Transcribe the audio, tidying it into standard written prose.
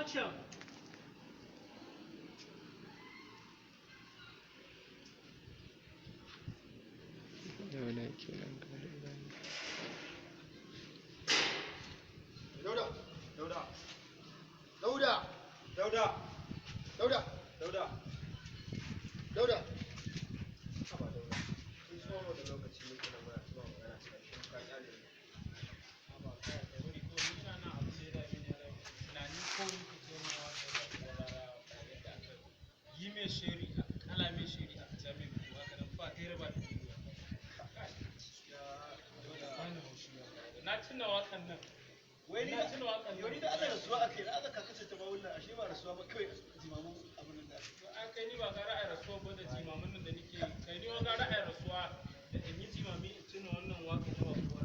Action. Dauda kenan ga Dauda. Dauda, Dauda, Dauda, Dauda, Dauda, Dauda, Dauda. Haba Dauda, tun tsawon wani lokaci muke nan muna tuma magana cikin shi ka kyale ni. Haba kai kai wuri ko ni ina nan abu da ya dame ni ya dame ni. Tunani ko ni ke ce ma wanda ya ko rara ba yadda aka yi mai sheri aka kala mai sheri aka ja mai buhu haka nan ba gaira ba dalili wallahi. Kai, Dauda bani haushi wallahi. Na tuna wakan nan. Wai ni Na da tuna wakan yau ni nan. da Allah rasuwa aka yi, na aka kakace ta bawulla, ashe ba rasuwa ba kawai jimamin abin nan da. To ai kai ni ba ga ra'ayin rasuwa ba da jimamin nan da nake yi. Kai ni ba ga ra'ayin rasuwa da in yi jimami in tuna wannan waka ta ba.